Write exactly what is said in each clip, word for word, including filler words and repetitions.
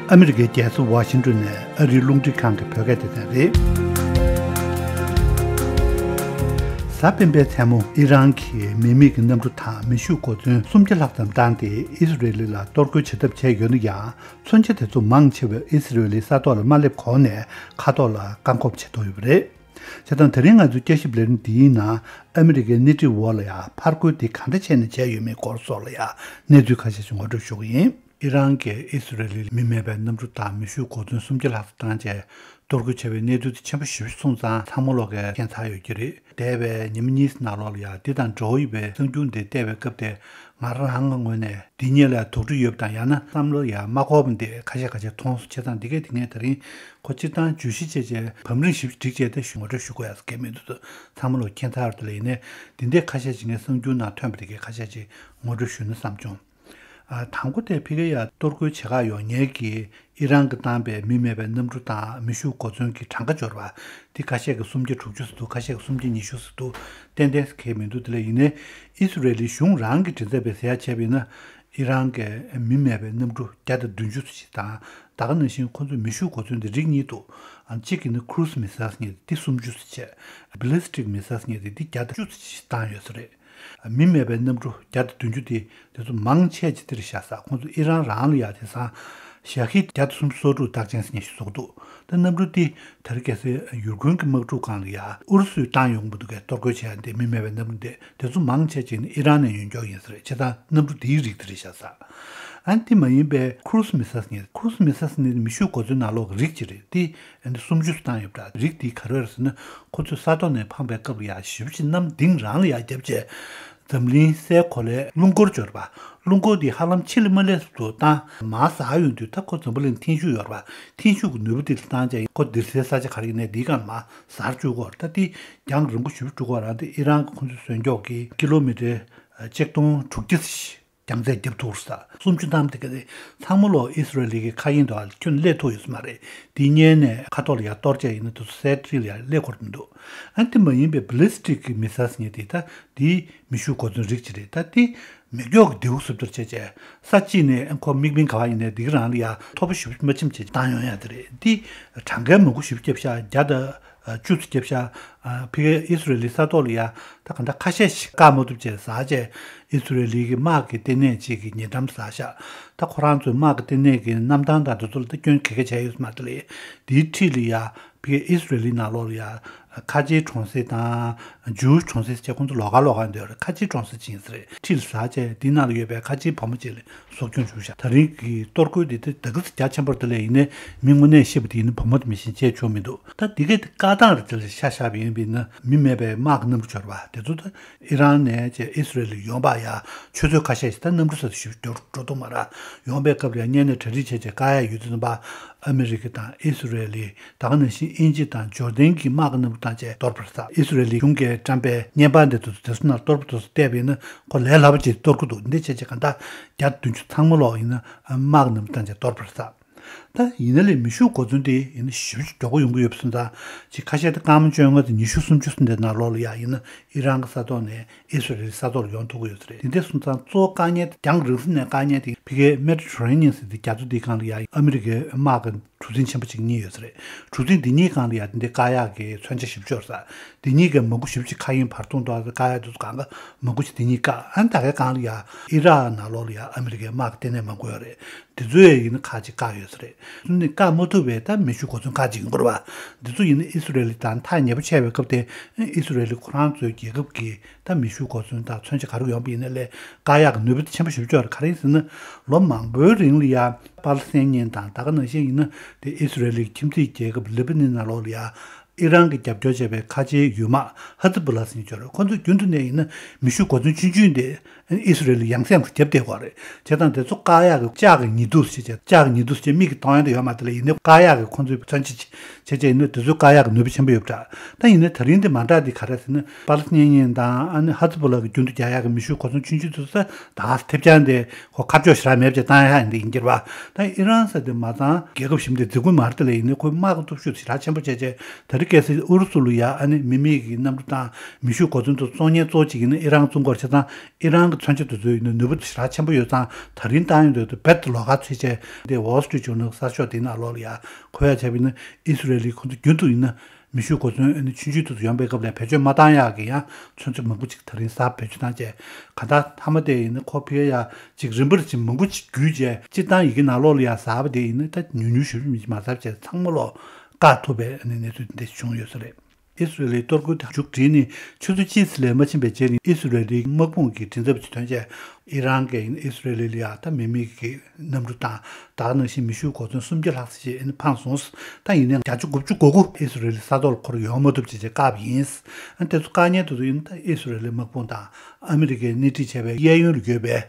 ཨ་མི་རི་ཀའི་རྒྱལ་ས་ཝ་ཤིང་ཏོན་ནས་ཨ་རིའི་རླུང་འཕྲིན་ཁང་གི་བོད་སྐད་སྡེ་ཚན་རེད། གཟའ་སྤེན་པའི་མཚན་མོ་ཨི་རན་གྱི་མི་མེད་ཀྱི་གནམ་གྲུ་དང་མེ་ཤུགས་གོ་མཚོན་སུམ་བརྒྱ་ལྷག་ཙམ་བཏང་སྟེ་ཨི་སི་རེ་ལི་ལ་གཏོར་རྒོལ་བྱེད་ཐབས་བྱས་ཡོད་ན་ཡང་། མཚོན་ཆ་དེ་ཚོ་མང་ཆེ་བ་ཨི་སི་རེ་ལིའི་ས་ཐོག་ལ་མ་སླེབས་གོང་ནས་མཁའ་ཐོག་ལ་བཀག་འགོག་བྱེད་ཐུབ་ཡོད་པ་རེད། བྱས་ཙང་དེ་རིང་ང་ཚོའི་བསྐྱར་ཞིབ་ལས་རིམ་འདིའི་ནང་ཨ་མི་རི་ཀའི་སྣེ་ཁྲིད་འོག་ལ་ཡང་ཕར་རྒོལ་དེ་ག་འདྲ་བྱས་ནས་བྱས་ཡོད་མེད་སྐོར་སོགས་ལ་ཡང་གནས་ཚུལ་ཁ་ཤས་ཤིག་ངོ་སྤྲོད་ཞུ་གི་ཡིན། ཨི་རན་གྱིས་ཨི་སི་རེ་ལིར་མི་མེད་པའི་གནམ་གྲུ་དང་མེ་ཤུགས་གོ་མཚོན་སུམ་བརྒྱ་ལྷག་ཙམ་བཏང་རྗེས་གཏོར་རྒོལ་བྱས་པའི་གནས་ཚུལ་དེ་ཆེན་པོ་ཞེ་པོ་ཅིག་སོང་ཙང་ཚང་མ་ལོག་གིས་མཁྱེན་ཚར་ཡོད་ཀྱི་རེད། འདས་པའི་ཉི་མ་གཉིས་ནང་ལོགས་ལ་ཡང་འདི་དང་འབྲེལ་བ་ཡོད་པའི་གསར་འགྱུར་འདི་བལྟས་པའི་སྐབས་དེ་ང་རང་ངོས་ནས་འདི་གཉིས་ལ་དོགས་འདྲི་ཡོད་པ་དང་ཡང་ན་བསམ་བློ་ཡང་མ་འཁོར་བ་འདི་ཁ་ཤས་ཁ་ཤས་མཐོང་སོང་། བྱས་ཙང་འདི་གས་དེ་ངས་དེ་རིང་ཁོ་སྤྱིར་བཏང་བརྗོད་གཞི་བྱས་རྗེས་བམ་རིམ་ཞིབ་བསྒྲིགས་རྗེས་དེ་ཞུ་ངོ་སྤྲོད་ཞུ་དགོས་ཡ་གལ་མི་འདུག་ཚང་མ་ལོག་མཁྱེན་ཚར་ཡོད་རེད། ལ་ཡིན་ནའི་འདི་འདྲའི་ཁ་ཤས་ཅིག་ངས་གསར་འགྱུར་ནང་ཐོན་པ་དེ་གས་ཁ་ཤས་ཅིག་ངོ་སྤྲོད་ཞུས་ན་བསམ་བྱུང་། ཨ། དང་པོ་དེ་ཕ་གི་ཡ་གཏོར་རྒོལ་བྱེད་ག་ཡོང་མཁན་གྱི་ཨི་རན་གྱིས་བཏང་པའི་མི་མེད་པའི་གནམ་གྲུ་དང་མེ་ཤུགས་གོ་མཚོན་གྱི་གྲངས་ཀ་འབྱོར་བ་དེ་ཁ་ཤས་ཀྱིས་སུམ་བརྒྱ་དྲུག་ཅུ་ཟེར་འདུག་ཁ་ཤས་ཀྱིས་སུམ་བརྒྱ་ཉི་ཤུ་ཟེར་འདུག་ཏན་ཏན་ཟེར་མཁན་མི་འདུག་དེ་ལ་ཡིན་ནའི་ཨི་སི་རེ་ལི་གཞུང་རང་གི་མགྲིན་ཚབ་པས་ཟེར་ཡ་བྱས་པ་ཡིན་ན། ཨི་རན་གྱི་མི་མེད་པའི་གནམ་གྲུ་བརྒྱ་དང་བདུན་ཅུ་ཙམ་ཞིག་དང་། ད་ག་ནང་བཞིན་ཁོ་ཚོའི་མེ་ཤུགས་གོ་མཚོན་དེ་རིགས་གཉིས་འདུག་ཨ། གཅིག་གི་ནི་ཁུ་རུ་སི་མི་སེལ་ཟེར་མཁན་དེ་སུམ་ཅུ་ཙམ་བྱས། བྷེ་ལི་སི་ཊིག་མི་སེལ་ཟེར་མཁན་དེ་འདི་བརྒྱ་དང་བཅུ་ཙམ་ཞིག་བཏང་ཡོད་ས་རེད། མི་མེད་པའི་གནམ་གྲུ་བརྒྱ་དང་བདུན་ཅུ་དེ་དེ་ཚོ་མང་ཆེ་ཅིག་དེར་བཞག་ས། ཁོང་ཚོ་ཨི་རན་རང་ལ་ཡ་དེང་སང་ཞྭ་ཁྱི་བརྒྱ་དང་སུམ་ཅུ་སོ་དྲུག་རྟགས་ཅན་ཟེར་མཁན་ཞིག་བཟོ་གི་འདུག་ད་གནམ་གྲུ་དེ་དེ་རིང་ཁ་སང་ཡུར་ཀུན་གྱི་དམག་འཁྲུག་སྒང་ལ་ཡ་ཨུ་རུ་སུས་བཏང་ཡོང་གི་མི་འདུག་གས། གཏོར་རྒོལ་བྱས་ཡ་དེ་མི་མེད་པའི་གནམ་གྲུ་དེ་དེ་ཚོ་མང་ཆེ་ཅིག་ནི་ཨི་རན་ནས་ཡོང་འཇོག་ཡིན་ས་རེད། བྱས་ཙང་གནམ་གྲུ་དེའི་རིགས་དེ་རེད་བཞག་ས། ཨ་ནི་དེ་མ་ཡིན་པའི་ཁུ་རུ་སི་མི་སེལ་ཟེར་མཁན། ཁུ་རུ་སི་མི་སེལ་ཟེར་མཁན་ནི་མེ་ཤུགས་གོ་མཚོན་ནང་ལོགས་ཀྱི་རིགས་ཅིག་རེད། དེ་ཨ་ནི་སུམ་ཅུ་བཏང་ཡོད་པ་འདྲ། རིགས་དེ་ག་རེ་རེད་ཟེར་ན། ཁོ་ཚོས་ས་ཐོག་ནས་འཕངས་པའི་སྐབས་ལ་ཡ་ཞེ་པོ་ཅིག་གནམ་ལྡིང་རང་ལ་ཡ་བརྒྱབ་བྱས། འཛམ་གླིང་སའི་གོ་ལའི་རླུང་འཁོར་འབྱོར་བ། རླུང་འཁོར་འདི་ཧ་ལམ་ཕྱི་ལ་མ་སླེབས་སུ་བཏང་མར་ཟག་ཡོང་དུས། ད་ཁོ་འཛམ་བུ་གླིང་འཐེན་ཤུགས་ཡོད་རེད་པ། འཐེན་ཤུགས་ཀྱི་ནུས་པ་དེ་ལ་བཏང་བྱས་ཁོ་འདིར་སའི་ས་ཆ་ག་རེ་ཡིན་ནའི་འདིའི་སྒང་ལ་མར་ཟག་བཅུག་གི་ཡོད་རེད། ད་དེ་རྒྱང་རིང་པོ་ཞེ་པོ་འགྲོ་གི་ཡོད་རེད། ཨི་རན་གྱི་ཁོ་ཚོའི་བཟོས་མགྱོགས་ཀྱི་ཀི་ལོ་མི་ཊར་ཆིག་སྟོང་དྲུག་བརྒྱ་ཞིག་རྒྱང་ཚད་བརྒྱབ་ཐུབ་ས། སུམ་ཅུ་ཐམ་དེ་ག་ཚང་མ་ལོག་ཨི་སི་རེལ་གྱི་མཁའ་དབྱིངས་དུ་ཁྱོན་སླེབས་ཐུབ་ཡོད་ས་མ་རེད། དེ་སྔོན་ནས་མཁའ་ཐོག་ལ་ཡར་གཏོར་བྱས་ཡིན་ན་དེ་ཚོ་སའི་འཁྲིས་ལ་ཡར་སླེབས་དགོས་མི་འདུག་ཨ། དེ་མ་ཡིན་པའི་བྷེ་ལི་སི་ཊིག་གི་མི་སེལ་ཟེར་མཁན་དེ། ད་དེའི་མེ་ཤུགས་གོ་མཚོན་རིགས་ཅིག་རེད། ད་དེ་མེ་སྒྱོགས་ཀྱི་མདེའུ་གསུབ་ལྟར་བྱས་བྱས་ས་གཅིག་ནས་ཁོ་དམིགས་འབེན་ག་པར་ཡིན་ནའི་འདི་ག་རང་ལ་ཡར་མཐོ་པོ་ཞེ་པོ་མ་ཕྱིན་བྱས་བཏང་ཡོང་ཡ་དེ་རེད། དེ་གྲངས་ཀ་མང་པོ་ཞེ་པོ་བརྒྱབ་ཤག་བརྒྱ་དང་བཅུ་ཙམ་བརྒྱབ་ཤག་ཨ། ཕ་གིའི་ཨི་སི་རེལ་ལི་ས་ཐོག་ལ་ཡ་ད་ག་འདྲ་ཁ་ཤས་ཤིག་བཀག་མ་ཐུབ་བྱས་ཟག་བྱས། ཨི་སི་རེལ་ལི་གི་དམག་གི་ལྟེ་གནས་ཅིག་གི་ཉེ་འགྲམ་ཟག་ཤག་ད་ཁོ་རང་ཚོའི་དམག་གི་ལྟེ་གནས་ཀྱི་གནམ་ཐང་དང་དེ་ཚོ་ལ་ད་སྐྱོན་ག་གེ་བྱས་ཡོད་ས་མ་རེད། དེ་ལས་དེའི་འཁྲིས་ལ་ཡ་ཕ་གིའི་ཨི་སི་རེལ་ལི་ནང་ལོགས་ལ་ཡ་ཁ་ཆེའི་གྲོང་གསེབ་དང་ཇུའུ་གྲོང་གསེབ་བྱས་ཁོང་ཚོ་ལོགས་ཀ་ལོགས་ཀ་འདུག་རེད། ཁ་ཆེའི་གྲོང་གསེབ་ཅིག་ཡིན་ས་རེད། འཁྲིས་ལ་ཟག་བྱས་དེའི་ནང་ལ་ཡོད་པའི་ཁ་ཆེའི་བུ་མོ་ཅིག་ལ་སྲོག་སྐྱོན་བྱུང་ཤག་ད་རིང་གི་གཏོར་རྒོལ་འདི་དེ་ད་ག་ཚོད་རྒྱ་ཆེན་པོ་རེད། དེ་ལས་ཡིན་ནའི་མི་དངོས་གནས་ཤི་བ་དེ་ཡིན་ན་བུ་མོ་དེ་མི་ཤེས། བྱས་ཆོག་མི་འདུག་ད་འདི་གས་དེ་བཀག་སྟངས་རེད། དེ་ལ་ཤ་བཞག་པ་ཡིན་པ་ཡིན་ན་མི་མེད་པའི་དམག་གི་གནམ་གྲུ་འབྱོར་བ་དེ་ཚོ་ད་ཨི་རན་ནས་བྱས་ཨི་སི་རེལ་ལ་ཡོང་བ་ཡ་ཆུ་ཚོད་ཁ་ཤས་ཤིག་ད་གནམ་གྲུ་ས་ཞིག་འགྲོ་འགྲོ་ཐུབ་མ་རེད། ཡོང་པའི་སྐབས་ལ་ཡ་སྔོན་ནས་གྲ་སྒྲིག་བྱས་བྱས་བཀག་ཡ་ཡོད་དུས་ཙམ་པ་ཨ་མི་རི་ཀ་དང་ཨི་སི་རེལ་ལི། ད་ག་ནང་བཞིན་དབྱིན་ཇི་དང་ཇོར་ཌན་གྱི་དམག་གི་གནམ་གྲུ་བཏང་བྱས་གཏོར་པ་རེད་ཟེར། ཨི་སི་རེལ་ལི་གཞུང་གིས་བཀྲམ་པའི་བརྙན་པར་འདི་ཚོ་དེ་ཚོ་ནང་གཏོར་པ་དེ་ཚོ་བལྟས་པ་ཡིན་ན་ཁོ་ལས་སླ་པོ་ཅིག་གཏོར་གྱི་འདུག་འདི་བྱས་བྱས་གང་ལྟར་བརྒྱ་བདུན་ཅུ་ཚང་མ་ལོག་ཡིན་ན་དམག་གི་གནམ་གྲུ་བཏང་བྱས་གཏོར་པ་རེད་ཟེར། ད་ཡིན་ན་ལས་མེ་ཤུགས་གོ་མཚོན་དེ་ཡིན་ན་ཞེ་པོ་ཅིག་མགྱོགས་པོ་ཡོང་གི་ཡོད་པ་སོང་ཙང་། ཅིག་ཁ་ཤས་དེ་སྐར་མ་བཅོ་ལྔ་དང་ཉི་ཤུ་སུམ་ཅུ་སོང་དེ་ནང་ལོགས་ལ་ཡ་ཡིན་ན་ཨི་རན་གྱི་ས་ཐོག་ནས་ཨི་སི་རེལ་ས་ཐོག་ལ་ཡོང་ཐུབ་ཀྱི་ཡོད་ས་རེད། དེ་འདྲ་སོང་ཙང་གཙོ་བོ་བཀག་ཉེན་དེ་རྒྱང་རིང་ས་ནས་བཀག་ཉེན་དེ་ཕ་གིའི་མེ་ཌི་ཊེ་རེ་ནི་ཡན་ཟེར་དེ་རྒྱ་མཚོ་འདིའི་སྒང་ལ་ཡ་ཨ་མི་རི་ཀའི་དམག་གི་གྲུ་གཟིངས་ཆེན་པོ་གཅིག་གཉིས་ཡོད་ས་རེད། གྲུ་གཟིངས་འདི་གཉིས་སྒང་ལ་ཡ་དེ་འདྲའི་བཀག་ཡག་གི་མཚོན་ཆ་ཞིབ་ཕྱོགས་ས། འདི་གཉིས་ཀའི་མང་པོ་ཞིབ་ཅིག་མཁའ་དབྱིངས་བར་སྟོང་ཐོག་བཀག་ཡག་དེ་ཚོ་གང་ག་མང་པོ་ཞིག་འདི་གཉིས་བཀག་ཨ་ནི་ད་གའི་སྒང་ལ་ཡ་ཨི་རག་ནང་ལོགས་ལ་ཡ་ཨ་མི་རི་ཀའི་དམག་གི་ལྟེ་གནས་མང་པོ་ཡོད་རེད། དེ་ཚོ་ཡ་ཡིན་ན་ཁག་ཅིག་བཀག་ཡོད་ས་རེད། ཨ་ནི་བཀག་མ་ཐུབ་པའི་ད་མེ་ཤུགས་གོ་མཚོན་ཁག་ཅིག་ཡོང་གི་རེད་པ། འདི་ཚོ་ཡིན་ན་ཨི་སི་རེལ་ལི་དང་ཐག་ཉེ་པོ་ཆད་པའི་སྐབས་དེ་ཨི་སི་རེལ་ལི་ཁོ་རང་ཚོའི་རྒྱལ་ཁབ་ཀྱི་ད་མེ་ཤུགས་གོ་མཚོན་དང་མཚོན་ཆ་ག་རེ་ཡོང་པ་ཡིན་ན་ལས་བཀག་ཡག་གི་ནུས་པ་དེ་ཆེན་པོ་ཞེ་པོ་ཅིག་ཡོད་རེད། ག་རེ་ཡིན་ཟེར་ན་ལོ་མང་པོའི་རིང་ལ་ཡ་པ་ལི་སི་ཐན་ཉིན་དང་ད་ག་ནང་བཞིན་ཡིན་ན་དེ་ཨི་སི་རེལ་ལི་ཁྱིམ་མཚེས་རྒྱལ་ཁབ་ལེ་པ་ནན་ནང་ལོགས་ལ་ཡ་ཨི་རན་གྱིས་རྒྱབ་སྐྱོར་བྱས་པའི་ཁ་ཆེའི་ཡུལ་དམག་ཧ་ཛི་བུ་ལ་ཟེར་མཁན་ཅིག་ཡོད་རེད། ཁོ་ཚོས་རྒྱུན་དུ་ནས་ཡིན་ན་མེ་ཤུགས་གོ་མཚོན་ཆུང་ཆུང་དེ་ཨི་སི་རེལ་ལི་ཡང་སེ་ཡང་སེ་བརྒྱབ་བསྡད་ཡོད་རེད། བྱས་ཙང་དེ་ཚོ་བཀག་ཡག་གི་ལྕགས་ཀྱི་ཉི་གདུགས་ཟེར་བྱས། ལྕགས་ཀྱི་ཉི་གདུགས་ཟེར་བྱས་མིག་གིས་མཐོང་ཡག་དེ་ཡོད་མ་རེད། དེ་ལ་ཡིན་ན་བཀག་ཡག་གི་ཁོ་ཚོའི་མཚོན་ཆ་བྱས་བྱས་ཡིན་ན་དེ་ཚོའི་བཀག་ཡག་གི་ནུས་པ་ཆེན་པོ་ཡོད་པ་འདྲ། ད་ཡིན་ན་ད་རིང་དེ་མ་འདྲ་དེ་ག་རེ་ཟེར་ན་པ་ལི་སི་ཐན་ཉིན་དང་ཨ་ནི་ཧ་ཛི་བུ་ལ་གི་རྒྱུན་དུ་རྒྱག་ཡག་གི་མེ་ཤུགས་གོ་མཚོན་ཆུང་ཆུང་དེ་ཚོ་ད་ཐེབས་ཆག་འདི་ཁོ་ཁ་ཕྱོགས་ཞེ་དྲག་མེད་པ་བྱས་བཏང་ཡག་འདི་ཡིན་གྱི་རེད་པ། ད་ཨི་རན་ཟེར་དེ་མ་ཚང་རྒྱལ་ཁབ་གཞན་དེ་རྫིག་པོ་མ་རེད། དེ་ལ་ཡིན་ན་ཁོའི་དམག་གི་སྟོབས་ཤུགས་ཞེ་དྲག་ཆེན་པོ་བྱས་བྱས་ད་ གལ་སྲིད་ཨུ་རུ་སུ་ལ་ཡ་ཨ་ནི་མི་མེད་ཀྱི་གནམ་གྲུ་དང་མེ་ཤུགས་གོ་མཚོན་དུ་བཙོང་མཁན་གཙོ་བོ་གཅིག་ཡིན་ན་ཨི་རན་བཙོང་གི་ཡོད་རེད། བྱས་ཙང་ཨི་རན་གྱི་མཚོན་ཆ་དེ་ཚོའི་ཡིན་ན་ནུས་པ་ཞེ་དྲག་ཆེན་པོ་ཡོད་ཙང་། ད་རིང་བཏང་ཡོང་དུས་རྦད་དེ་ལོགས་ཀ་ཚུད་བྱས། དེ་Wall Street Journal གསར་ཤོག་དེའི་ནང་ལོགས་ལ་ཡ་གོ་ཡ་བྱས་པ་ཡིན་ན། ཨི་སི་རེལ་ལི་ཁོ་ཚོ་རྒྱུན་དུ་ཡིན་ན་མེ་ཤུགས་གོ་མཚོན་ཨ་ནི་ཆུང་ཆུང་དེ་ཚོ་ཡོང་པའི་སྐབས་ལ་བེད་སྤྱོད་མ་བཏང་ཡག་གི་ཡང་མཚོན་ཆ་མང་པོ་ཅིག་ད་རིང་གསར་བེད་སྤྱོད་བཏང་བྱས། གང་ལྟར་མཐའ་མ་དེ་ཡིན་ན་ཁོ་ཕི་ཡ་ཡ་ཅིག་རིམ་པར་ཅིག་མང་པོ་ཅིག་བརྒྱུད་བྱས། སྤྱིར་བཏང་ཡི་གེ་ནང་ལོགས་ལ་ཡ་གསར་པ་དེ་ཡིན་ན་ད་ཉུང་ཉུང་ཞུ་མི་མ་གསར་བྱས། ཚང་མ་ལོག་བཀག་ཐུབ་པའི་ཨ་ནི་གནས་ཚུལ་འདི་འདྲ་བྱུང་ཡོད་ས་རེད། ཨི་སི་རེལ་ལིའི་གཏོར་རྒོལ་དེ་མཇུག་བསྒྲིལ་ནས་ཆུ་ཚོད་གཅིག་ཙམ་ལས་མ་ཕྱིན་པའི་རྗེས་ནས་ཨི་སི་རེལ་ལིའི་དམག་དཔུང་གི་མགྲིན་ཚབ་ཅིག་ཐོན་བྱས། ཨི་རན་གྱིས་ཨི་སི་རེལ་ལི་ལ་ཡ་ད་མི་མེད་ཀྱི་གནམ་གྲུ་དང་། ད་ག་ནང་བཞིན་མེ་ཤུགས་གོ་མཚོན་སུམ་བརྒྱ་ལྷག་ཙམ་ཞིག་ཨ་ནི་འཕངས་སོང་། ད་ཡིན་ནའང་བརྒྱད་ཅུ་དགུ་བཅུ་གོ་དགུ་ཨི་སི་རེལ་ལི་ས་ཐོག་ལ་འཁོར་ཡོང་མ་ཐུབ་བྱས་བྱས་བཀག་པ་ཡིན། ཨ་དེ་ཚོ་བཀག་མཁན་དེ་ཚོ་ཡིན་ན་ད་ཨི་སི་རེལ་ལི་དམག་དཔུང་དང་ཨ་མི་རི་ཀས་སྣེ་ཁྲིད་བྱས་པའི་གཡས་གཡོན་ལ་ཡོད་པའི་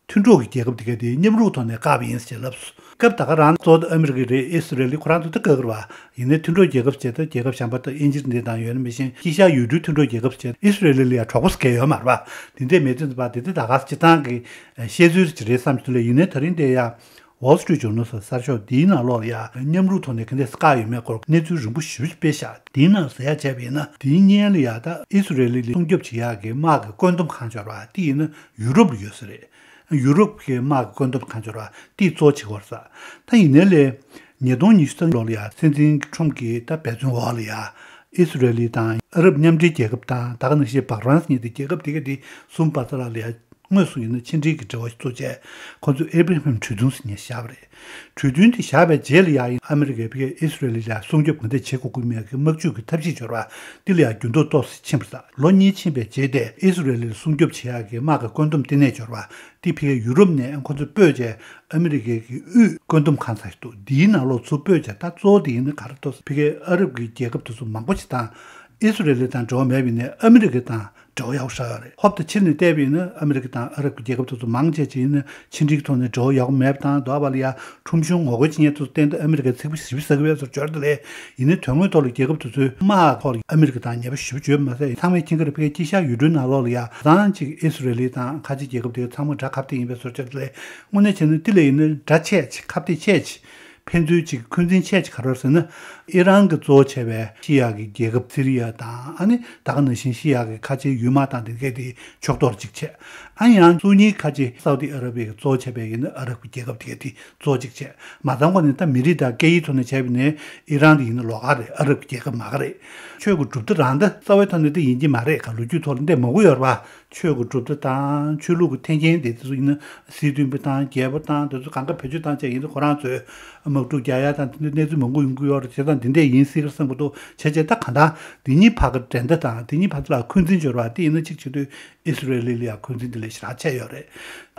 མཐུན་གྲོགས་ཀྱི་རྒྱལ་ཁབ་དེ་ག་དེ་མཉམ་རུབ་ཐོག་ནས་བཀག་པ་ཡིན་ཞེས་ལབ་སོང་། སྐབས་ད་ག་རང་གཙོ་བོ་ཨ་མི་རི་ཀ་རེད། ཨི་སི་རེལ་ལི་ཁོ་རང་ཚོ་ད་བཀག་གི་རེད་པ། ཡིན་ནའི་མཐུན་གྲོགས་རྒྱལ་ཁབ་བྱས། ད་རྒྱལ་ཁབ་གཞན་པ་ད་དབྱིན་ཇི་འདི་དང་ཡོད་ན་མི་ཤེས། དཀྱིལ་ཤར་ཡུལ་གྲུའི་མཐུན་གྲོགས་རྒྱལ་ཁབ་བྱས། ཨི་སི་རེལ་ལི་ལ་ཡ་གྲོགས་པོ་ཟེར་མཁན་ཡོད་མ་རེད་པ། དེ་འདྲས་མེད་དུས་ཙམ་པ་དེ་འདི་ད་ག་སྤྱིར་བཏང་གི་བཤད་ཚུལ་ཅིག་རེད་བསམ་གྱི་འདུག་ལ། ཡིན་ནའི་ད་རིང་འདི་ཡ་Wall Street Journal ཟེར་གསར་ཤོག་འདིའི་ནང་ལོགས་ལ་ཡ་མཉམ་རུབ་ཐོག་ནས་ག་འདྲས་བཀག་ཡོད་མེད་སྐོར་གནས་ཚུལ་རིང་པོ་ཞེ་པོ་ཅིག་སྤེལ་བཞག་དེའི་ནང་ཟེར་ཡ་བྱས་པ་ཡིན་ན། དེའི་སྔོན་ལ་ཡ་ད་ཨི་སི་རེལ་ལི་ལ་སྲུང་སྐྱོབ་བྱེད་ཡག་གི་དམག་གི་བཀོད་འདོམས་ཁང་ཅིག་ཡོད་རེད་པ། དེ་ཡིན་ན་ཡུ་རོབ་ལ་ཡོད་ས་རེད། ཡུ་རོབ་ཀྱི་དམག་གི་བཀོད་འདོམས་ཁང་ཅིག་ཡོད་རེད་པ། དེས་གཙོ་བྱེད་ཀྱི་ཡོད་རེད་ས། ད་ཡིན་ནའི་ལས། ཉིས་སྟོང་ཉི་ཤུ་རྩ་གཉིས་ལོ་ལ་ཡ་སྲིད་འཛིན་ཁྲོམ་གྱི་ད་འབད་བརྩོན་འོག་ལ་ཡ་ཨི་སི་རེལ་ལི་དང་ཨ་རབ་མཉམ་འབྲེལ་རྒྱལ་ཁབ་དང་། ད་ག་ནང་བཞིན་བྷ་རན་སི་གཉིས་དེ། རྒྱལ་ཁབ་དེ་ག་དེ་གསུམ་བར་ལ་ལ་ཡ་དངོས་སུ་ཡིན་ན་ཕྱི་འབྲེལ་གྱི་འབྲེལ་བ་ཞིག་བཙུགས་བྱས། ཁོ་ཚོས་ཨེ་བྷི་ར་ཧམ་གྲོས་མཐུན་ཟེར་མཁན་བཞག་པ་རེད། གྲོས་མཐུན་དེ་བཞག་པའི་རྗེས་ལ་ཡ་ཡིན། ཨ་མི་རི་ཀས་ཕ་གིར་ཨི་སི་རེལ་ལི་ལ་སྲུང་སྐྱོབ་ག་འདྲས་བྱེད་དགོས་ཀྱི་མེད་ཀྱི་དམག་ཇུས་ཀྱི་ཐབས་ཤེས་ཅིག་ཡོད་རེད་པ། དེ་ལ་ཡ་འགྱུར་ལྡོག་ཏོག་ཙམ་ཕྱིན་པ་རེད་ས། ལོ་གཉིས་ཕྱིན་པའི་རྗེས་དེ་ཨི་སི་རེལ་ལི་ལ་སྲུང་སྐྱོབ་བྱེད་ཡག་གི་དམག་གི་བཀོད་འདོམས་ལྟེ་གནས་ཅིག་ཡོད་རེད་པ། དེ་ཕ་གིར་ཡུ་རོབ་ནས་ཁོ་ཚོས་སྤོས་བྱས། ཨ་མི་རི་ཀའི་གི་དབུས་བཀོད་འདོམས་ཁང་ཟེར་ཞིག་འདུག་དེའི་ནང་ལོགས་ཚུར་སྤོས་བྱས། ད་གཙོ་བོ་དེ་ཡིན་ན་ག་རེ་འདུག་ཟེར། ཕ་གིར་ཨ་རབ་ཀྱི་རྒྱལ་ཁབ་དེ་ཚོ་མང་པོ་ཞིག་དང་ཨི་སི་རེལ་ལི་དང་འབྲེལ་བ་མེད་པ་ཡིན་ནའི་ཨ་མི་རི་ཀ་དང་འབྲེལ་བ་ཡག་པོ་ཞེ་དྲག་ཡོད་རེད། ཧོབ་ཏེ་ཕྱིར་ནས་བལྟས་པ་ཡིན་ན་ཨ་མི་རི་ཀ་དང་ཨ་རབ་ཀྱི་རྒྱལ་ཁབ་དེ་ཚོ་མང་ཆེ་ཅིག་ཡིན་ན་ཕྱི་འབྲེལ་གྱི་ཐོག་ནས་འབྲེལ་བ་ཡག་པོ་མེད་པ་དང་། དེ་བ་ལ་ཡ་ཁྲོམ་གཞུང་ངོ་རྒོལ་བྱེད་མཁན་དེ་ཚོ་སྟེང་དུ་ཨ་མི་རི་ཀས་ཚིག་པ་ཞེ་པོ་ཟ་གི་ཡོད་པའི་བཟོ་འདྲ་ཅིག་རེད། ཡིན་ནའི་དོན་དངོས་ཐོག་ལ་རྒྱལ་ཁབ་དེ་ཚོའི་དམག་ཐོག་ལ་ཨ་མི་རི་ཀ་དང་ཉེ་བ་ཞེ་པོ་ཅིག་ཡོད་པ་མ་ཟད། ཚང་མས་མཁྱེན་གྱི་རེད། ཕ་གིའི་དཀྱིལ་ཤར་ཡུལ་གྲུའི་ནང་ལོགས་ལ་ཡ་ཚང་གཅིག་ཨི་སི་རེལ་ལི་དང་ཁ་ཆེ་རྒྱལ་ཁབ་དེ་ཚང་མ་དགྲ་ཁ་གཏད་ཡིན་པའི་བཟོ་འདྲ་ཅིག་རེད། དངོས་གནས་བྱས་ན་དེ་ལ་ཡིན་ན་དགྲ་ཆེ་ཆེ། ཁ་གཏད་ཆེ་ཆེ། ཕན་ཚུན་གཅིག་འཁོན་འཛིན་ཆེ་ཆེ་ག་རེ་རེད་ཟེར་ན། ཨི་རན་གྱིས་གཙོ་བོ་བྱས་པའི་ཤི་ཡ་གི་རྒྱལ་ཁབ་སི་རི་ཡ་དང་། ཨ་ནི་ད་ག་ནང་བཞིན་ཤི་ཡ་གི་ཁ་ཆེའི་ཡུལ་དམག་དང་དེ་གས་དེ་ཕྱོགས་གཏོགས་གཅིག་བྱས། ཨ་ནི་ཡང་སུ་ནི་ཁ་ཆེ་སའུ་ཏི་ཨ་ར་བི་ཡ་གིས་གཙོ་བོ་བྱས་པའི་ཡིན་ན་ཨ་རབ་ཀྱི་རྒྱལ་ཁབ་དེ་གས་དེ་གཙོ་བོ་གཅིག་བྱས། མ་ཚང་གོང་ནས་ད་མི་རིགས་དང་སྐད་ཡིག་ཐོག་ནས་བྱས་པ་ཡིན་ན་ཨི་རན་དེ་ཡིན་ན་ལོགས་ཀ་རེད། ཨ་རབ་ཀྱི་རྒྱལ་ཁབ་མ་ག་རེད། ཆོས་ཀྱི་གྲུབ་མཐའ་རང་ད་རྩ་བའི་ཐོག་ནས་དེ་ཡིན་གྱི་མ་རེད། ག་ལོ་རྒྱུས་ཐོག་ལ་འདི་མང་པོ་ཡོད་རེད་པ། ཆོས་ཀྱི་གྲུབ་མཐའ་དང་ཆོས་ལུགས་ཀྱི་འཐེན་འཁྱེར་དེ་ཚོ་ཡིན་ན་སྲིད་དོན་པ་དང་རྒྱལ་པོ་དང་དེ་ཚོ་གང་ག་བེད་སྤྱོད་བཏང་བྱས་ཡིན་ན་ཁོ་རང་ཚོས་དམག་འཁྲུག་རྒྱག་ཡ་དང་དེ་འདྲའི་གནས་ཚུལ་མང་པོ་ཡོང་གི་ཡོད་རེད། བྱས་ཙང་འདི་འདྲས་ཡིན་སྲིད་ཀྱི་བསམ་གྱི་འདུག་བྱས་བྱས་ད་གང་ལྟར་འདི་གཉིས་བར་གྱི་འགྲན་ཟླ་དང་འདི་གཉིས་བར་ལ་འཁོན་འཛིན་འབྱོར་བ་དེ་ཡིན་ན་གཅིག་བྱེད་དུས་ཨི་སི་རེལ་ལི་ལ་ཡ་འཁོན་འཛིན་དེ་ལས་ཞེ་དྲག་ཆེ་ཡོད་རེད།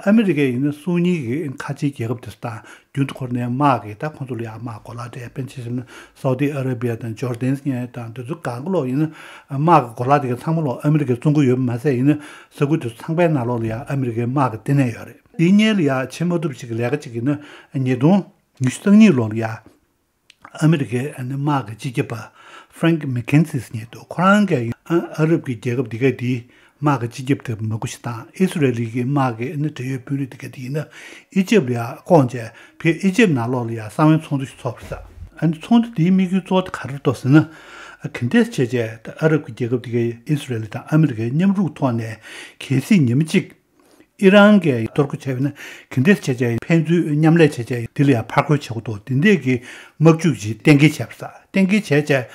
ཨ་མི་རི་ཀས་ཡིན་ན་སུ་ནི་གི་ཁ་ཆེའི་རྒྱལ་ཁབ་དེ་ཚོ་དང་རྒྱུན་དུ་འཁོར་ནས་དམག་གི་ད་ཁོང་ཚོ་ལ་ཡ་དམག་གོ་ལ་སྤྲད། དཔེར་ན་ཆ་བཞག་ན་སའུ་ཏི་ཨ་ར་བི་ཡ་དང་ཇོར་ཌན་ཟེར་མཁན་དང་དེ་ཚོ་གང་ག་ལོག་ཡིན་ན་དམག་གི་གོ་ལ་དེ་ག་ཚང་མ་ལོག་ཨ་མི་རི་ཀས་བཙོང་གི་ཡོད་པ་མ་ཟད། ཡིན་ན་ས་ཁུལ་དེ་ཚོ་ཚང་པའི་ནང་ལོགས་ལ་ཡ་ཨ་མི་རི་ཀའི་དམག་གི་ལྟེ་གནས་ཡོད་རེད། དེའི་སྔོན་ལ་ཡ་བྱེད་མ་ཐུབ་ཅིག་གི་ལས་ཀ་ཅིག་ཡིན་ན་ཉིས་སྟོང་ཉི་ཤུ་རྩ་གཉིས་ལོ་ལ་ཡ་ཨ་མི་རི་ཀའི་ཨ་ནི་དམག་གི་སྤྱི་ཁྱབ་པ་ཧྥ་རེང་ཀི་མེག་ཁེན་སི་ཟེར་མཁན་འདུག་ཁོ་རང་གིས་ཨ་ཨ་རབ་ཀྱི་རྒྱལ་ཁབ་དེ་ག་དེའི་དམག་གི་སྤྱི་ཁྱབ་དེ་མང་པོ་ཞིག་དང་། ཨི་སི་རེལ་ལི་གི་དམག་གི་ཨ་ནི་འབྲེལ་ཡོད་དཔོན་རིགས་དེ་ག་དེ་ཡིན་ན་ཨི་ཇེབ་ལ་ཡ་བསྐོངས་བྱས། ཕར་ཨི་ཇེབ་ནང་ལོགས་ལ་ཡ་གསང་བའི་ཚོགས་འདུ་ཞིག་ཚོགས་པ་རེད་ས། ཨ་ནི་ཚོགས་འདུ་དེའི་དམིགས་ཡུལ་གཙོ་བོ་དེ་ག་རེ་རེད་ཟེར་ན། ཨ་ག་འདྲས་བྱས་བྱས་ད་ཨ་རབ་ཀྱི་རྒྱལ་ཁབ་དེ་གས་ཨི་སི་རེལ་ལི་དང་ཨ་མི་རི་ཀས་མཉམ་རུབ་ཐོག་ནས་གལ་སྲིད་ཉི་མ་གཅིག་ཨི་རན་གྱིས་གཏོར་རྒོལ་བྱས་པ་ཡིན་ན་ག་འདྲས་བྱས་བྱས་ཕན་ཚུན་མཉམ་ལས་བྱས་བྱས་དེ་ལ་ཡང་ཕར་རྒོལ་བྱེད་དགོས་འདུག་དེ་འདྲས་ཀྱི་དམག་འཁྲུག་ཅིག་གཏན་འཁེལ་བྱས་པ་རེད། གཏན་འཁེལ་བྱས་བྱས་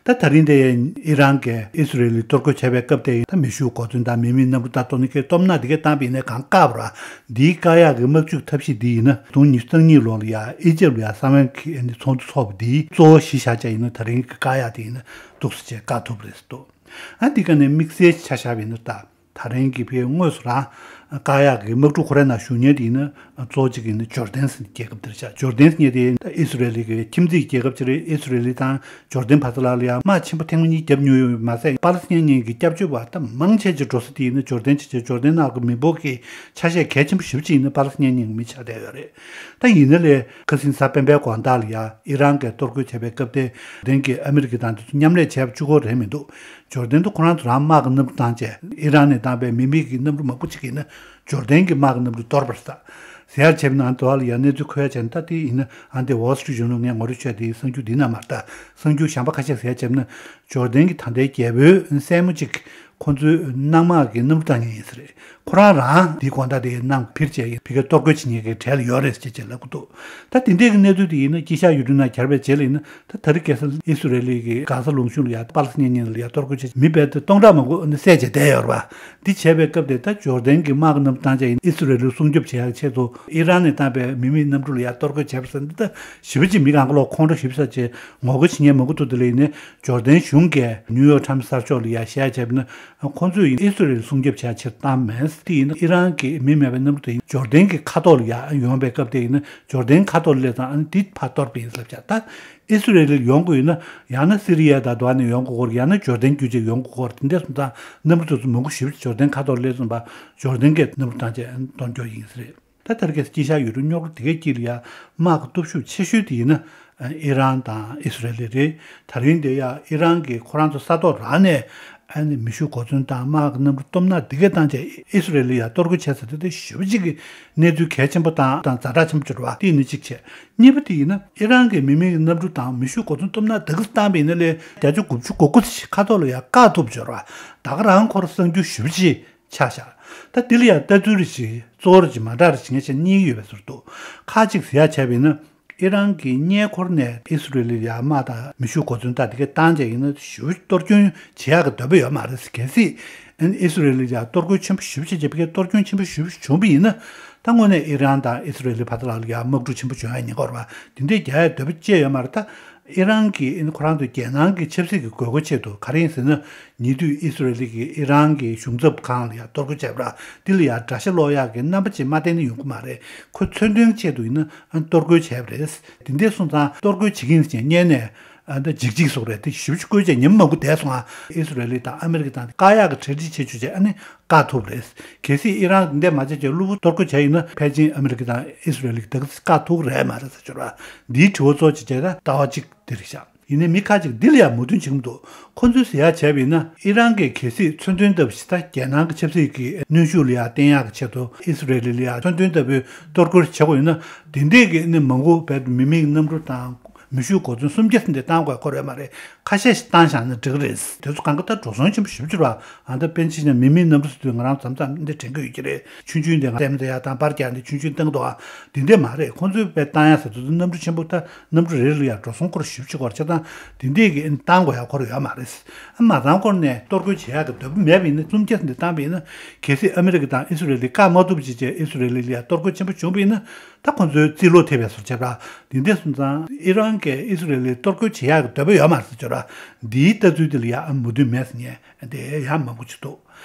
ད་ད་རིང་དེ་ཨི་རན་གྱིས་ཨི་སི་རེལ་ལ་གཏོར་རྒོལ་བྱས་པའི་སྐབས་དེ་ཡིན་ད་མེ་ཤུགས་གོ་མཚོན་དང་མི་མེད་གནམ་གྲུ་དང་གཏོར་ནི་ཀའི་སྟོབས་ནག་དེ་གས་བཏང་པ་ཡིན་ན་གང་བཀག་པ་རེད། འདིའི་བཀག་ཡག་གི་དམག་འཁྲུག་ཐབས་ཤེས་འདི་ཡིན་ན་ཉིས་སྟོང་ཉི་ཤུ་རྩ་གཉིས་ལོ་ལ་ཡ་ཨི་ཇེབ་ལ་ཡ་གསང་བའི་ཚོགས་འདུ་ཚོགས་པ་འདིའི་གཙོ་བོ་གཞི་བཞག་བྱས་ཡིན་ན་ད་རིང་གི་བཀག་ཡག་དེ་ཡིན་ན་འདུག་སེ་བྱས་བཀག་ཐུབ་པ་རེད་ཟེར་འདུག་ཨ་འདི་ག་ནས་དམིགས་བསལ་ཆ་བཞག་པ་ཡིན་ན་ད། ད་རིང་གི་ཕའི་དངོས་སུ་རང་བཀག་ཡག་གི་དམག་འཁྲུག་ཁོ་རའི་ནང་ཞུགས་མཁན་དེ་ཡིན་ན་གཙོ་བོ་གཅིག་ཡིན་ན་ཇོར་ཌན་ཟེར་རྒྱལ་ཁབ་དེ་རེད་ཤག་ཇོར་ཌན་ཟེར་མཁན་དེ་ད་ཨི་སི་རེལ་ལི་གི་ཁྱིམ་མཚེས་རྒྱལ་ཁབ་ཅིག་རེད། ཨི་སི་རེལ་ལི་དང་ཇོར་ཌན་བར་དུ་ལ་ལ་ཡང་དམག་ཆེན་པོ་ཐེངས་གཉིས་བརྒྱབ་མྱོང་ཡོད་པ་མ་ཟད། པ་ལི་སི་ཐན་གཉིས་ཀྱི་སྐྱབས་བཅོལ་བ་ད་མང་ཆེ་ཆེ་འགྲོ་ས་དེ་ཡིན་ན་ཇོར་ཌན་ཅིག་བྱས། ཇོར་ཌན་ནང་གི་མི་འབོར་གྱི་ཆ་ཤས་གལ་ཆེན་པོ་ཞེ་པོ་ཅིག་ཡིན་ན་པ་ལི་སི་ཐན་གཉིས་ཀྱི་མི་ཆགས་བསྡད་ཡོད་རེད། ད་ཡིན་ན་ལས་ཁ་སང་གཟའ་སྤེན་པའི་དགོང་དག་ལ་ཡ་ཨི་རན་གྱིས་གཏོར་རྒོལ་བྱས་པའི་སྐབས་དེ་ཇོར་ཌན་གྱིས་ཨ་མི་རི་ཀ་དང་དེ་ཚོ་མཉམ་ལས་བྱས་པ་གཅིག་པོ་རེད་མི་འདུག་ཇོར་ཌན་དུ་ཁོ་རང་ཚོ་རང་དམག་གི་གནམ་གྲུ་བཏང་བྱས། ཨི་རན་ནས་བཏང་པའི་མི་མེད་ཀྱི་གནམ་གྲུ་མང་པོ་ཅིག་ཡིན་ན་ཇོར་ཌན་གྱི་དམག་གི་གནམ་གྲུ་གཏོར་བ་རེད་ས། ཟེར་ཡག་བྱས་པ་ན་དེ་བ་ལ་ཡ་གནས་ཚུལ་འཁོད་ཡག་བྱས་ན། ད་དེ་ཡིན་ན་ཨ་འདི་Wall Street Journal ངས་ངོ་སྤྲོད་བྱས་དེ་གསར་འགྱུར་འདི་ན་མ་རེད། ད་གསར་འགྱུར་གཞན་པ་ཁ་ཤས་ཟེར་ཡག་བྱས་པ་ན་ཇོར་ཌན་གྱི་ད་ལྟའི་རྒྱལ་པོའི་སྲས་མོ་གཅིག་ཁོ་ཚོའི་ནང་མ་གི་གནམ་གྲུ་བཏང་མཁན་ཡིན་ས་རེད། ཁོ་རང་རང་དེའི་དགོང་དག་དེ་ནང་ཕིར་བྱས་ཡིན་ཕི་ཀའི་གཏོར་རྒོལ་བྱེད་མཁན་གྱི་གྲས་ལ་ཡོད་རེད་ཅེས་ཅེས་ལབ་ཀྱི་འདུག་ད་དེ་འདྲའི་གི་གནས་ཚུལ་དེ་ཡིན་ན་དཀྱིལ་ཤར་ཡུལ་གྲུ་ནང་གྱར་བའི་རྗེས་ལ་ཡིན་ན། ད་ད་རེས་ཁ་སང་ཨི་སི་རེ་ལི་གི་གྷ་ས་ལུང་གཤོང་ལ་ཡ་པ་ལི་སི་ཐན་ཉིན་ལ་ཡ་གཏོར་རྒོལ་བྱས་མི་རྦད་དེ་སྟོང་ཕྲག་མང་པོ་བསད་བྱས་བསྡད་ཡོད་རེད་པ། འདི་བྱས་པའི་སྐབས་དེ་ད་ཇོར་ཌན་གྱི་དམག་གི་གནམ་གྲུ་བཏང་བྱས་ཡིན་ཨི་སི་རེ་ལི་སྲུང་སྐྱོབ་བྱེད་ཡག་ཆེད་དུ་ཨི་རན་ནས་བཏང་པའི་མི་མེད་གནམ་གྲུ་ལ་ཡ་གཏོར་རྒོལ་བྱས་པ་ཟེར་འདི་ད་ཞེ་པོ་ཅིག་མི་གང་ག་ལོག་ཁོང་ཁྲོ་ཞེ་པོ་ཟ་བྱས་ངོ་རྒོལ་བྱེད་མཁན་མང་པོ་འདུག་དེ་ལ་ཡིན་ནའི་ཇོར་ཌན་གཞུང་གིས་ནིའུ་ཡོག་ཊའིམ་སི་གསར་ཤོག་ལ་ཡ་བཤད་བྱས་པ་ན། ཁོང་ཚོས་ཨི་སི་རེལ་སྲུང་སྐྱོབ་བྱ་ཕྱིར་བཏང་མེད། དེ་ཡིན་ན་ཨི་རན་གྱི་མི་མེད་པའི་གནམ་གྲུ་དེ་ཇོར་ཌན་གྱི་མཁའ་ཐོག་ལ་ཡར་ཡོང་བའི་སྐབས་དེ་ཡིན་ན་ཇོར་ཌན་མཁའ་ཐོག་ལ་སླེབས་ཙང་ཨ་ནི་འདི་ཕར་གཏོར་བ་ཡིན་ཟེར་བྱ། ད་ཨི་སི་རེལ་ལ་ཡོང་དགོས་ཡིན་ན་ཡང་ན་སི་རི་ཡ་དང་དུ་བ་ནས་ཡོང་དགོས་སྐོར། ཡང་ན་ཇོར་ཌན་བརྒྱུད་བྱས་ཡོང་དགོས་སྐོར། དེ་འདྲ་སོང་ཙང་གནམ་གྲུ་དེ་ཚོ་མང་པོ་ཞེ་པོ་ཅིག་ཇོར་ཌན་མཁའ་ཐོག་ལ་སླེབས་སོང་བ། ཇོར་ཌན་གྱིས་གནམ་གྲུ་བཏང་བྱས་གཏོར་རྒྱུ་ཡིན་ཟེར། ད་ལྟར་གྱི་དཀྱིལ་ཤར་ཡུལ་གྲུ་རྙོག་དྲ་དེ་གའི་དཀྱིལ་ལ་ཡ་དམག་གི་སྟོབས་ཤུགས་ཆེ་ཤོས་དེ་ཡིན་ན་ཨི་རན་དང་ཨི་སི་རེལ་རེད། ད་རིང་དེ་ཡ་ཨི་རན་གྱིས་ཁོ་རང་ཚོ་ས་ཐོག་རང་ནས་ཨ་ནི་མེ་ཤུགས་གོ་མཚོན་དང་དམག་གི་གནམ་གྲུ་སྟོབས་ནག་དེ་གས་བཏང་བྱས་ཨི་སི་རེལ་ལ་ཡ་གཏོར་རྒོལ་བྱས་ཟེར་དེ་དེ་ཞེ་པོ་ཅིག་གི་གནས་ཚུལ་གལ་ཆེན་པོ་དང་དང་ཛ་དྲག་ཆེན་པོ་གྱུར་བ་དེ་ནི་གཅིག་བྱས། གཉིས་པ་དེ་ཡིན་ན་ཨི་རན་གྱི་མི་མེད་ཀྱི་གནམ་གྲུ་དང་མེ་ཤུགས་གོ་མཚོན་སྟོབས་ནག་དེ་གས་བཏང་བ་ཡིན་ན་ལས་བརྒྱ་ཆ་དགུ་བཅུ་གོ་དགུ་ཞིག་མཁའ་ཐོག་ལ་ཡ་བཀག་ཐུབ་འབྱོར་བ་ད་ག་རང་ཁོར་གསར་འགྱུར་ཞེ་པོ་ཅིག་ཆགས་བཞག་ད་འདི་ལ་ཡང་ལྟ་ཚུལ་རེ་ཞིག་གཙོ་བོ་རེ་ཞིག་མ་འདྲ་རེ་ཞིག་ངས་བཤད་སྙིང་ཡོད་པའི་ཟུར་དུ། ཁ་ཅིག་ཟེར་ཡག་བྱས་པ་ཡིན་ན། ཨི་རན་གྱི་མངའ་འཁོར་ནས་ཨི་སི་རེལ་ལ་ཡར་དམག་དང་མེ་ཤུགས་གོ་མཚོན་དང་དེ་གས་བཏང་བྱས་ཡིན་ན་ཞེ་པོ་གཏོར་སྐྱོན་བྱེད་ཡག་གི་འདོད་པ་ཡོད་མ་རེད་ཟེར། གལ་སྲིད་ཨི་སི་རེལ་ལ་ཡར་གཏོར་རྒོལ་ཆེན་པོ་ཞེ་པོ་བྱས་བྱས་པའི་གཏོར་སྐྱོན་ཆེན་པོ་ཞེ་པོ་བྱུང་བ་ཡིན་ན། ད་དངོས་གནས་ཨི་རན་དང་ཨི་སི་རེལ་ལ་བར་དུ་ལ་ཡར་དམག་འཁྲུག་ཆེན་པོ་བྱུང་ཡག་ཉེན་ཁ་ཡོད་རེད་པ། དེ་འདྲའི་རྒྱག་ཡག་འདོད་པ་ཅི་ཡང་ཡོད་མ་རེད་ད། ཨི་རན་གྱིས་ཨིན་ཁོ་རང་ཚོའི་རྒྱལ་ནང་གི་ཆབ་སྲིད་ཀྱི་དགོས་མཁོ་ཆེད་དུ། ག་རེ་ཡིན་ཟེར་ན། ཉེ་དུས་ཨི་སི་རེལ་གྱིས་ཨི་རན་གྱི་གཞུང་ཚབ་ཁང་ལ་ཡང་གཏོར་རྒོལ་བྱས་པ་ར། འདི་ལ་ཡང་དགྲ་ཤ་སློག་ཡག་གི་རྣམ་པ་ཅིག་མ་བསྟན་ན་ཡོང་གི་མ་རེད། ཁོས་མཚོན་དོན་ཆེད་དུ་ཡིན་ན་ཨ་གཏོར་རྒོལ་བྱས་པ་རེད། དེ་འདྲ་སོང་ཙང་གཏོར་རྒོལ་བྱེད་ཀྱི་ཡིན་ཟེར་ནས་ཨ་ད་འཇིགས་འཇིགས་སོགས་རེད། དེ་ཞེ་པོ་ཅིག་བཀོལ་བྱས་ཉིན་མང་པོ་བསྡད་སོང་ཨ། ཨི་སི་རེལ་དང་ཨ་མི་རི་ཀ་དང་བཀག་ཡག་གི་གྲ་སྒྲིག་བྱེད་བཅུག་བྱས་ཨ་ནི་བཀག་ཐུབ་རེད། གལ་སྲིད་ཨི་རན་འདི་འདྲ་མ་བྱས་བྱས་གློ་བུར་གཏོར་རྒོལ་བྱས་ཡིན་ན་ཕལ་ཆེར་ཨ་མི་རི་ཀ་དང་ཨི་སི་རེལ་གྱིས་ད་ག་སེ་བཀག་ཐུབ་ཀྱི་རེད་མ་རེད་ཟེར་གྱི་ཡོད་ར། འདིའི་དྲི་བ་གཙོ་ཆེ་བྱས་ན་ལྟ་བ་གཅིག་འདི་རེད་ཤག་ཡིན་ནའི་མི་ཁ་ཅིག་འདི་ལ་ཡང་མོས་མཐུན་བྱེད་ཀྱི་མི་འདུག་ཁོ་ཚོས་ཟེར་ཡག་བྱས་པ་ཡིན་ན་ཨི་རན་གྱིས་གལ་སྲིད་མཚོན་དོན་ལྟ་བུ་ཞིག་ད་རྒྱལ་ནང་གི་ཆབ་སྲིད་ཀྱི་གནོན་ཤུགས་ལ་ཡང་བརྟེན་ཡག་གི་ཆེད་དུ་ཨི་སི་རེལ་ལ་ཡང་མཚོན་དོན་ལྟ་བུའི་གཏོར་རྒོལ་བྱེད་དགོས་ཡིན་ན། དེ་འདྲས་ཀྱི་ནི་མང་པོ་བས་མི་མེད་གནམ་གྲུ་དང་མེ་ཤུགས་གོ་མཚོན་སུམ་བརྒྱ་ཙམ་དེ་བཏང་དགོས་ཁོ་རེད་མ་རེད། ཁ་ཤས་ཤིག་བཏང་བཞག་ན་འགྲིག་གི་རེད། དེ་ཚོ་གང་ག་ད་འགྲོ་སོང་ཆེན་པོ་ཞེ་པོ་ཅིག་རེད་པ། ཨ་ད་དཔེར་ན་ཆ་བཞག་ན་མི་མེད་གནམ་གྲུ་ཟེར་དུས་ང་རང་མཚམས་མཚམས་འདི་དྲན་གྱི་ཡོད་ཀྱི་རེད། ཆུང་ཆུང་དེ་ང་སེམས་ཟེར་ཡག་དང་པར་རྒྱག་འདི་ཆུང་ཆུང་བཏང་འདུག་ཨ། དེ་འདྲས་མ་རེད། ཁོང་ཚོའི་བས་བཏང་ཡག་ཟེར་དུས་གནམ་གྲུ་ཆེན་པོ་ད། གནམ་གྲུ་རེ་རེ་ལ་ཡང་འགྲོ་སོང་སྐོར་ཞེ་པོ་ཅིག་སྐོར་བྱས་ཙང་དེ་འདྲས་ཀྱི་བཏང་དགོས་ཡག་སྐོར་ཡོད་མ་རེད། ཨ་མ་ཚང་སྐོར་ནས་གཏོར་རྒོལ་བྱེད་ཡག་གི་འདོད་པ་མེད་པ་ཡིན་ན། སུམ་བརྒྱ་ཙམ་དེ་བཏང་པ་ཡིན་ན། གལ་སྲིད་ཨ་མི་རི་ཀ་དང་ཨི་སི་རེལ་ལ་བཀག་མ་ཐུབ་ཅིག་བྱས་ཨི་སི་རེལ་ལ་ཡང་གཏོར་རྒོལ་ཆེན་པོ་བྱུང་བ་ཡིན་ན། ད་ཁོང་ཚོའི་རྩིས་ལོ་ཐེབས་པའི་བཟོ་བྱས་པ་ར། དེ་འདྲས་སོང་ཙང་ཨི་རན་གྱིས་ཨི་སི་རེལ་ལ་གཏོར་རྒོལ་བྱེད་ཡག་གི་འདོད་པ་ཡོད་མ་རེད་ཟེར་གྱི་ཡོད་ར། འདིའི་ལྟ་ཚུལ་དེ་ལ་ཡང་ཨ་མོས་མཐུན་མེད་ཟེར་མཁན་དེ་ཡང་མང་པོ་ཅིག་འདུག་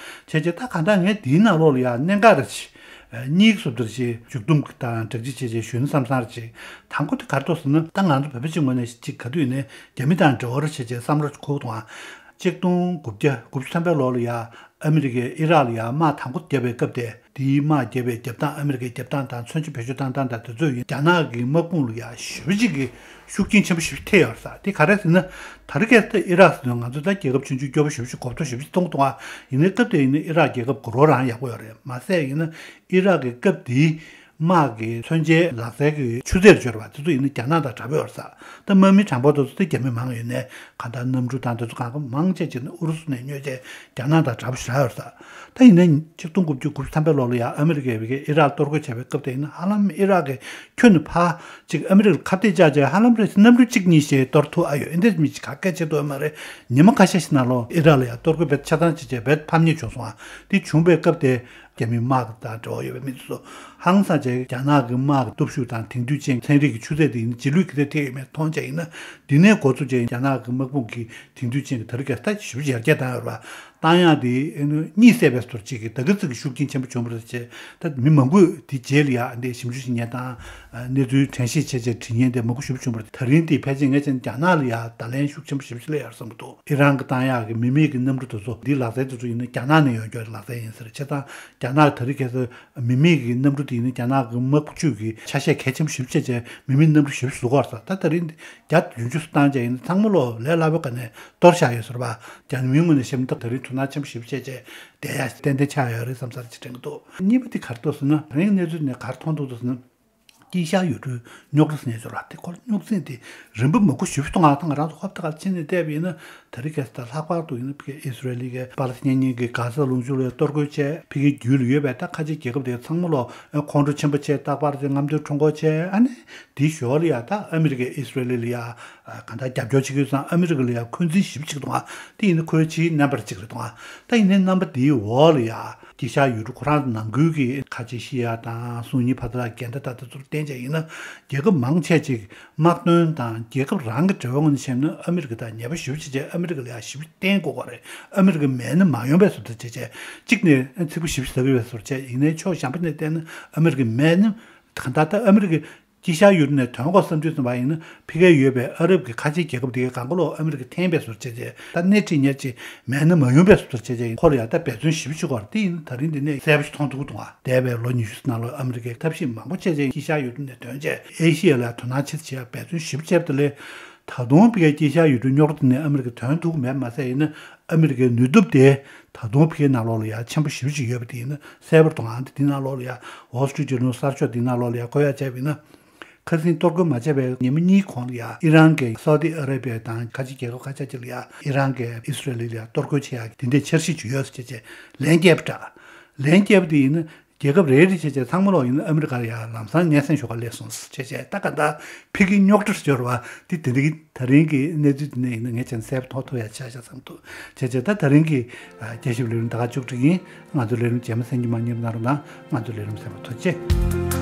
བྱས་རྗེས་ད་གང་ལྟར་ངས་འདིའི་ནང་ལོགས་ལ་ཡང་གནད་འགག་རེ་ཞིག་གཉིས་ཀྱི་སུབ་ཏར་ཞིག་མཇུག་བསྡོམས་དང་སྦྲགས་ཅིག་བྱས་རྗེས་ཞུས་ན་བསམ་བསམ་རེ་ཞིག་དང་པོ་དེ་ག་རེ་འདུག་ཟེར་ན། ད་ང་ཚོ་བོད་པ་སྤྱི་ངོས་ནས་ཅིག་ག་དུས་ནས་རྒྱ་མི་དང་འབྲེལ་བ་རེ་བྱས་རྗེས་བསམ་བློ་ཞིག་འཁོར་འདུག་ཨ། གཅིག་སྟོང་དགུ་བརྒྱ་དགུ་བཅུ་ཐམ་པའི་ལོ་ལ་ཡང་ཨ་མི་རི་ཀས་ཨི་རག་ལ་ཡང་དམག་དང་པོ་བརྒྱབ་པའི་སྐབས་དེ། དེའི་དམག་བརྒྱབ་པའི་རྒྱབ་སྟངས། ཨ་མི་རི་ཀའི་རྒྱབ་སྟངས་དང་མཚོན་ཆ་བེད་སྤྱོད་བཏང་སྟངས་དང་དེ་ཚོས་ཡིན། རྒྱ་ནག་གི་དམག་དཔུང་ལ་ཡང་ཞེ་པོ་ཅིག་གི་ཤུགས་རྐྱེན་ཆེན་པོ་ཞེ་པོ་ཅིག་ཐེབས་ཡོད་རེད་ཟེར། དེ་ག་རེ་ཟེར་ན། ད་རེས་ཁ་སང་ཨི་རག་ཟེར་དུས་ང་ཚོས་ད་རྒྱལ་ཁབ་ཆུང་ཆུང་སྐྱོ་པོ་ཞེ་པོ་ཅིག་གོ་རྟོགས་ཞེ་པོ་ཅིག་གཏོང་གི་འདུག་ཨ། ཡིན་ནའི་སྐབས་དེ་ཡིན་ན་ཨི་རག་རྒྱལ་ཁབ་དགུ་རོགས་རང་ཡག་པོ་ཡོད་རེད། མ་ཟད་ཡིན་ན་ཨི་རག་གི་སྐབས་དེའི་དམག་གི་མཚོན་ཆའི་ལག་རྩལ་གྱི་ཆུ་ཚད་ལ་སྦྱོར་བ་དེ་ཚོ་ཡིན་ན་རྒྱ་ནག་དང་འདྲ་པོ་ཡོད་རེད་ཟེར། ད་དམག་མི་གྲངས་འབོར་དེ་ཚོ་དེ་རྒྱ་མི་མང་ཡོད་ནའི་གང་ལྟར་གནམ་གྲུ་དང་དེ་ཚོ་གང་ག་མང་ཆེ་བྱས་ནས་ཨུ་རུ་སུ་ནས་ཉོས་བྱས་རྒྱ་ནག་དང་འདྲ་པོ་ཞེ་དྲག་ཡོད་རེད་ཟེར། ད་ཡིན་ནའི་ཆིག་སྟོང་དགུ་བརྒྱ་དགུ་བཅུ་ཐམ་པའི་ལོ་ལ་ཡང་ཨ་མི་རི་ཀས་བི་ཀའི་ཨི་རག་གཏོར་རྒོལ་བྱས་པའི་སྐབས་དེ་ཡིན་ན་ཧ་ལམ་ཨི་རག་གིས་ཁྱོན་ནས་ཕར་ཅིག་ཨ་མི་རི་ཀར་ཁ་གཏད་བཅག་བྱས་ཧ་ལམ་རེ་གནམ་གྲུ་གཅིག་གཉིས་ཤིག་གཏོར་ཐུབ་ཨ་ཡོད། ཨེ་འདྲ་མི་ཅིག་ག་གལ་ཆེ་དོ་ཡོད་མ་རེད། ཉི་མ་ཁ་ཤས་ཤིག་ནང་ལོགས་ཨི་རག་ལ་ཡང་གཏོར་རྒོལ་བྱས་ཆ་ཚང་བྱས་བྱས་བྱས་ཕམ་ཉེས་བྱུང་སོང་ཨ། དེ་བྱུང་བའི་སྐབས་དེ་རྒྱ་མིའི་དམག་དང་འབྲེལ་བ་ཡོད་པའི་མི་དེ་ཚོ་ཧང་སངས་བྱས། རྒྱ་ནག་གི་དམག་གི་སྟོབས་ཤུགས་དང་དེང་དུས་ཅན་ཚན་རིག་གི་ཆུ་ཚད་དེ་ཡིན་ན་རྗེས་ལུས་ག་ཚད་ཐེབས་ཡོད་མེད་མཐོང་བྱས་ཡིན་ན། དེ་ནས་འགོ་བཙུགས་བྱས་རྒྱ་ནག་གི་དམག་དཔུང་གིས་དེང་དུས་ཅན་གྱི་ད་རེས་ཀྱི་ད་ཞེ་པོ་ཡར་རྒྱས་བཏང་ཡོད་རེད་པ། བཏང་ཡག་དེ་གཉིད་སད་པའི་བཟོ་འདྲ་ཅིག་གི་ད་ག་ཙམ་གྱི་ཤུགས་རྐྱེན་ཆེན་པོ་བྱུང་བ་རེད་ཟེར། ད་མི་མང་པོས་དེ་རྗེས་ལ་ཡང་འདི་ཞིབ་འཇུག་བྱེད་མཁན་དང་། གནས་ཚུལ་དྲན་ཤེས་བྱས་བྱས་བྲིས་མཁན་དེ་མང་པོ་ཞེ་པོ་བྱུང་བ་རེད། ད་རིང་དེ་ཕལ་ཆེར་ངས་བྱས་ན་རྒྱ་ནག་ལ་ཡང་བརྡ་ལན་ཤུགས་ཆེན་པོ་ཞེ་པོ་ཅིག་སླེབས་ཡོད་རེད་བསམ་གྱི་འདུག་ཨི་རན་གྱིས་བཏང་ཡག་གི་མི་མེད་ཀྱི་གནམ་གྲུ་དེ་ཚོ་འདི་ལག་རྩལ་དེ་ཚོ་ཡིན་ན་རྒྱ་ནག་ནས་ཡོང་རྒྱུ་ལག་རྩལ་ཡིན་ཟེར། བྱས་ཙང་རྒྱ་ནག་ད་རེས་ཁ་སང་མི་མེད་ཀྱི་གནམ་གྲུ་དེ། ཡིན་ན་རྒྱ་ནག་གི་དམག་ཇུས་ཀྱི་ཆ་ཤས་གལ་ཆེན་པོ་ཞེ་པོ་བྱས་བྱས་མི་མིན་གནམ་གྲུ་ཞེ་པོ་ཞིག་བཟོ་གི་ཡོད་རེད་ཟེར། ད་ད་རིང་བརྒྱ་བདུན་ཅུ་བཏང་བྱས་ཡིན་ན་ཚང་མ་ལོ་ལས་སླ་པོའི་སྒང་ནས་གཏོར་བཞག་ཡོད་ཟེར་བ། རྒྱ་མིའི་ངོས་ནས་བཤད་ན་ད་ད་རིང་དོ་སྣང་ཆེན་པོ་ཞེ་པོ་བྱས་བྱས་བསྡད་ཡ་ཏན་ཏན་ཆགས་ཡོད་རེད་བསམ་ས་ཅིག་དྲན་གྱི་འདུག་གཉིས་པ་དེ་ག་རེ་འདུག་ཟེར་ན། ད་རིང་གནས་ཚུལ་ནས་ག་རེ་མཐོང་འདུག་ཟེར་ན། དཀྱིལ་ཤར་ཡུལ་གྲུའི་རྙོག་དྲ་ཟེར་མཁན་ཅིག་ཡོད་རེད་བ། དེ་ཁོ་རྙོག་འཛིང་དེ་རིམ་པ་མང་པོ་ཞེ་པོ་གཏོང་ང་ད་ང་རང་ཚོ་ཧོབ་ཏེ་ག་ལ་ཕྱིན་ནས་བལྟས་པ་ཡིན་ན། ད་རེས་ཁ་སང་ད་ལྷག་པར་དུ་ཡིན་ན་ཕ་གི་ཨི་སི་རེལ་གྱིས་པ་ལི་སི་ཐན་གྱི་གྷ་ཟ་ལུང་ཕྱོགས་ལ་གཏོར་རྒོལ་བྱས། ཕ་གིའི་རྒྱུད་ལ་ཡོད་པའི་ད་ཁ་ཆེ་རྒྱལ་ཁབ་དེ་ཚང་མ་ལོ་ཁོང་ཁྲོ་ཆེན་པོ་བྱས། རྟག་པར་དེ་རྔམ་སྟོན་ཁྲོམ་སྐོར་བྱས། ཨ་ནི་དེའི་ཞོར་ལ་ཡ་ད་ཨ་མི་རི་ཀས་ཨི་སི་རེལ་ལ་ཡ་གང་ལྟར་རྒྱབ་སྐྱོར་བྱེད་ཀྱི་ཡོད་ཙང་ཨ་མི་རི་ཀ་ལ་ཡ་འཁོན་འཛིན་ཞེ་པོ་བྱེད་ཀྱི་འདུག་ཨ། དེ་ཡིན་ན་ཁོའི་ཕྱིའི་རྣམ་པ་གཅིག་རེད་འདུག་ཨ། ད་ཡིན་ནའི་རྣམ་པ་དེའི་འོག་ལ་ཡ། དཀྱིལ་ཤར་ཡུལ་གྲུ་ཁོ་རང་ནང་ཁུལ་གྱི་ཁ་ཆེ་ཤི་ཡ་དང་སུ་ཉི་ཕ་ཏི་ལ་འགལ་ཟླ་ད་ལྟ་ཚུར་བསྟན་བྱས་ཡིན་ན། རྒྱལ་ཁབ་མང་ཆེ་ཅིག་དམག་དོན་དང་རྒྱལ་ཁབ་རང་གི་འབྲེལ་བའི་ངོས་ནས་བཤད་ན་ཨ་མི་རི་ཀ་དང་ཉེ་པོ་ཞེ་པོ་བྱས་བྱས་ཨ་མི་རི་ཀ་ལ་ཡ་ཞེ་པོ་བརྟེན་དགོས་པ་རེད། ཨ་མི་རི་ཀ་མེད་ན་མ་ཡོང་པའི་བཟོ་འདྲ་བྱས་བྱས་གཅིག་ནས་ཚིག་པ་ཞེ་པོ་ཟ་གི་ཡོད་བཟོ་འདྲ་བྱས། ཡིན་ནའི་ཕྱོགས་གཞན་པ་ནས་བལྟས་ན་ཨ་མི་རི་ཀ་མེད་ན་གང་ལྟར་ད་ཨ་མི་རི་ཀ་དཀྱིལ་ཤར་ཡུལ་ནས་ཐོན་དགོས་བསམ་དུས་ཙམ་པ་ཡིན་ན། ཕ་གིར་ཡོད་པའི་ཨ་རབ་ཀྱི་ཁ་ཆེ་རྒྱལ་ཁབ་དེ་གའི་གང་ག་ལོག་ཨ་མི་རི་ཀ་འཐེན་པའི་བཟོ་འདྲ་བྱས་བྱས། ད་སྣེ་ཁྲིད་མཁན་ཅིག་མེད་ན་མ་ཡོང་པའི་བཟོ་འདྲ་བྱས་བྱས་ཁོ་ལ་ཡ་ད་འབད་བརྩོན་ཞེ་པོ་བྱེད་དགོས་རེད། དེ་ཡིན་ན་ད་རིང་འདི་ནས་གསལ་པོ་ཞིག་མཐོང་ཐུབ་ཀྱི་འདུག་ཨ། འདས་པའི་ལོ་ཉི་ཤུ་ནང་ལོགས་ཨ་མི་རི་ཀས་ཐབས་ཤེས་མང་པོ་བྱས་བྱས་དཀྱིལ་ཤར་ཡུལ་གྲུ་ནས་ཐོན་བྱས་ཨེ་ཤི་ཡ་ལ་དོ་སྣང་ཆེ་ཙམ་བྱེད་ཡ་འབད་བརྩོན་ཞེ་པོ་བྱས་པ་དེ་ལས། ད་དུང་ཕ་གིའི་དཀྱིལ་ཤར་ཡུལ་གྲུའི་རྙོག་དྲ་དེ་ནས་ཨ་མི་རི་ཀ་ཐོན་ཐུབ་ཀྱི་མེད་མ་ཟད། ཡིན་ན་ཨ་མི་རི་ཀའི་ནུས་སྟོབས་དེ་ད་དུང་ཕ་གིའི་ནང་ལོགས་ལ་ཡ་ཆེན་པོ་ཞེ་པོ་ཅིག་ཡོད་པ་དེ་ཡིན་ན་གསལ་པོར་མཐོང་ང་། དེ་དེའི་ནང་ལོགས་ལ་ཡ་Wall Street Journal གསར་ཤོག་དེའི་ནང་ལོགས་ལ་ཡ་འགོད་ཡ་བྱས་པ་ཡིན་ན། ཁ་སང་གཏོར་རྒོལ་མ་བྱས་པའི་ཉི་མ་གཉིས་གོང་ལ་ཡ་ཨི་རན་གྱིས་སའུ་ཏི་ཨ་ར་བི་ཡ་དང་ཁ་ཆེ་རྒྱལ་ཁབ་ཁ་ཤས་ཅིག་ལ་ཡ་ཨི་རན་གྱིས་ཨི་སི་རེལ་ལ་ཡ་གཏོར་རྒོལ་བྱེད་ཡ་དེ་འདྲའི་འཆར་གཞི་ཅིག་ཡོད་ཟེར་བྱས་བྱས་ལན་བརྒྱབ་པ་འདྲ། ལན་བརྒྱབ་པ་དེ་ཡིན་ན། རྒྱལ་ཁབ་རེ་རེ་བྱས་བྱས་ཚང་མ་ལོག་ཡིན་ན་ཨ་མི་རི་ཀ་ལ་ཡ་ལམ་སང་སྙན་སེང་ཞུ་ག་སླེབས་སོང་ཟེར་བྱས་བྱས། ད་ག་ད་ཕ་གིའི་རྙོག་དྲ་ཟེར་བ་དེ་དེ་འདྲའི་ད་རིང་གི་གནས་ཚུལ་དེ་ནས་ཡིན་ན་ངས་ཀྱང་གསལ་པོ་མཐོང་ཐུབ་ཡ་ཆགས་ཤག་བསམ་འདུག་བྱས་བྱས། ད་ད་རིང་གི་ཨ་དཔྱད་ཞིབ་ལས་རིམ་ད་ག་མཇུག་སྒྲིལ་ཡིན། ང་ཚོའི་ལས་རིམ་རྗེས་མ་གསན་རྒྱུ་མ་བསྙེལ་གནང་རོགས་གནང་། ང་ཚོའི་ལས་རིམ་གསན་པར་ཐུགས་རྗེ་ཆེ།